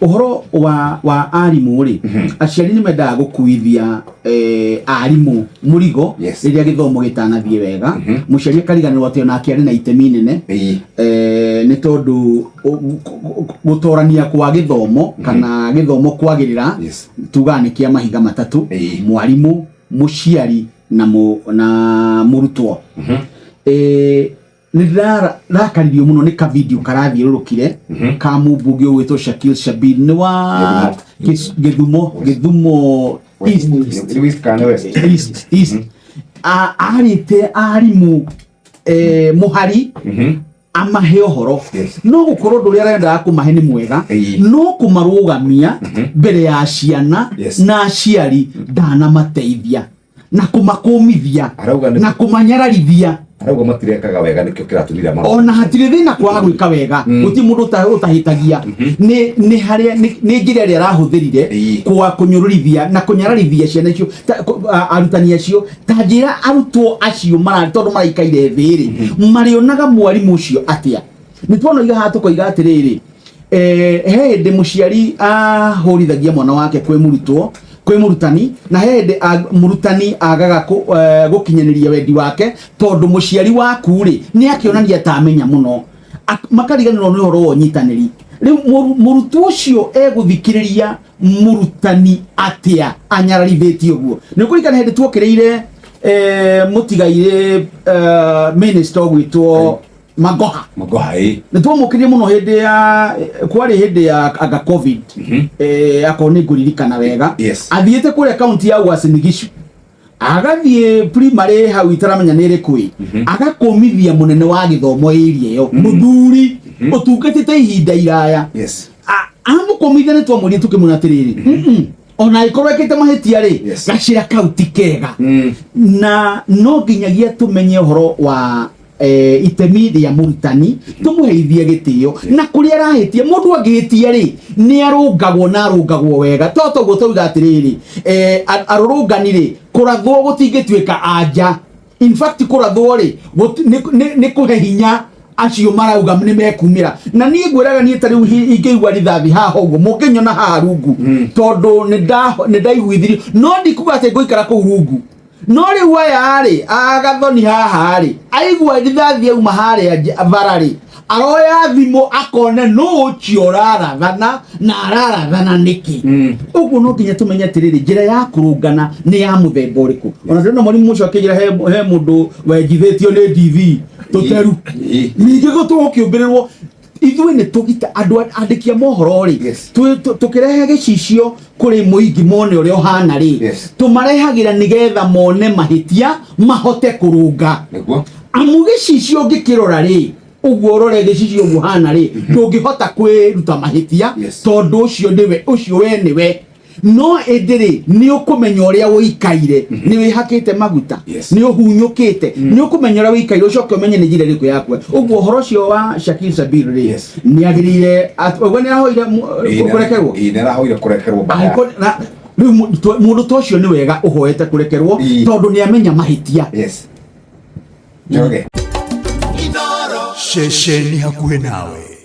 Ũhoro wa arimũ rĩ, aciari nĩ mendaga gũkuithia arimũ mũrigo rĩrĩa gĩthomo gĩtanathiĩ wega. Mũciari akariganĩrwo atĩ onake arĩ na itemi inene, nĩ tondũ gũtorania kwa gĩthomo kana gĩthomo kwagĩrĩra, tugaga nĩ kĩa mahiga matatũ: mwarimũ, mũciari na mũrutwo. Nĩ ndĩrarakaririo mũno nĩ kavideo karathiũrũrũkire ka mũmbunge ũgwĩtwo Shakil Shabir, nĩ wa Gĩthumo, Gĩthumo East. Nĩ West kana nĩ West? East, East. Arĩte arimũ mũhari amahe ũhoro. No gũkorwo ũndũ ũrĩa arendaga kũmahe nĩ mwega, no kũmarũgamia mbere ya ciana na aciari ndanamateithia na kũmakũmithia Arauga na kũmanyararithia. Arauga matirekaga wega, nĩkĩo kĩratũmire Ona hatirĩ thĩna kwaga gwĩka wega, gũtirĩ mũndũ ũtahĩtagia. Nĩ harĩa nĩ njĩra ĩrĩa arahũthĩrire kwa kũnyũrũrithia na kũnyararithia ciana icio, arutani acio. Ta njĩra, arutwo acio mara tondũ maraikaire thĩ rĩ, marĩonaga mwarimũ ũcio atĩa? Nĩ tuona iga haha tũkoiga atĩrĩrĩ, he hĩndĩ mũciari ahũrithagia mwana wake kwĩ mũrutwo, kwĩ mũrutani, na he hĩndĩ mũrutani agaga gũkinyanĩria wendi wake tondũ mũciari waku rĩ nĩ akĩonania ta amenya mũno. Makariganĩrwo nĩ ũhoro wa ũnyitanĩri. Rĩu mũrutwo ũcio egũthikĩrĩria mũrutani atĩa anyararithĩtie ũguo? Nĩ ũkũririkana hĩndĩ tuokĩrĩire mũtigairĩ minister ũgwĩtwo Magoha? Magoha, ĩ. Nĩ twamũkĩrire mũno hĩndĩ ya, kwarĩ hĩndĩ ya anga COVID, akorwo nĩ ngũririkana wega. Athiĩte kũrĩa kaunti ya Uasin Gishu, agathiĩ primary hau itaramenya nĩ ĩrĩkũ ĩ, agakũmithia mũnene wa gĩthomo area ĩyo, mũthuri ũtungatĩte ihinda iraya. Amũkũmithia, nĩ twamwĩrire tũkĩmwĩra atĩrĩrĩ, "Mm-mm, ona angĩkorwo ekĩte mahĩtia rĩ, gacĩra kau ti kega." Na no nginyagia tũmenye ũhoro wa itemi rĩa mũrutani, tũmũheithie gĩtĩo na kũrĩa arahĩtia. Mũndũ angĩhĩtia rĩ, nĩ arũngagwo na arũngagwo wega. To toguo tauga atĩrĩrĩ, arũrũngani rĩ, kũrathwo gũtingĩtuĩka anja. In fact, kũrathwo rĩ, nĩ kũhe hinya acio marauga nĩ mekumĩra. Na niĩ ngwĩraga, niĩ ta rĩu ingĩigua rithathi haha ũguo, mũngĩnyona haha rungu, tondũ nĩ ndaiguithirio, no ndikuga atĩ ngũikara kũu rungu. No rĩu aya rĩ, agathoni haha rĩ, aigua rithathi auma harĩa bara rĩ, aroya thimũ akone nũ ũcio ũrarathana na ararathana nĩkĩ. Ũguo no nginya tũmenye atĩrĩrĩ, njĩra ya kũrũngana nĩ ya mũthemba ũrĩkũ. Ona ndĩrona mwarimũ ũcio akĩnjĩra he mũndũ wenjithĩtio nĩ DV tũteru. Ningĩ gũkĩũmbĩrĩrwo ithuĩ nĩ tũgita andũ andĩki a mohoro rĩ, tũkĩrehe gĩcicio kũrĩ mũingĩ mone ũrĩa ũhana rĩ, tũmarehagĩra nĩgetha mone mahĩtia mahote kũrũnga. Amu gĩcicio ũngĩkĩrora rĩ, ũguo ũrore gĩcicio ũguo hana rĩ, ndũngĩhota kwĩruta mahĩtia, tondũ ũcio nĩwe, ũcio we nĩwe. No ĩndĩ rĩ, nĩ ũkũmenya ũrĩa ũikaire, nĩ wĩhakĩte maguta, nĩ ũhunyũkĩte, nĩ ũkũmenya ũrĩa ũikaire, ũcoke ũmenye nĩ njĩra ĩrĩkũ yakwe. Ũguo ũhoro ũcio wa Shakil Sabir rĩ, nĩ agĩrĩire ũguo nĩ arahoire kũrekerwo. Ĩĩ, nĩ arahoire kũrekerwo mbaya. Rĩu mũndũ ta ũcio nĩ wega ũhoete kũrekerwo, tondũ nĩ amenya mahĩtia. Njoroge. Ceceni hakuhĩ nawe.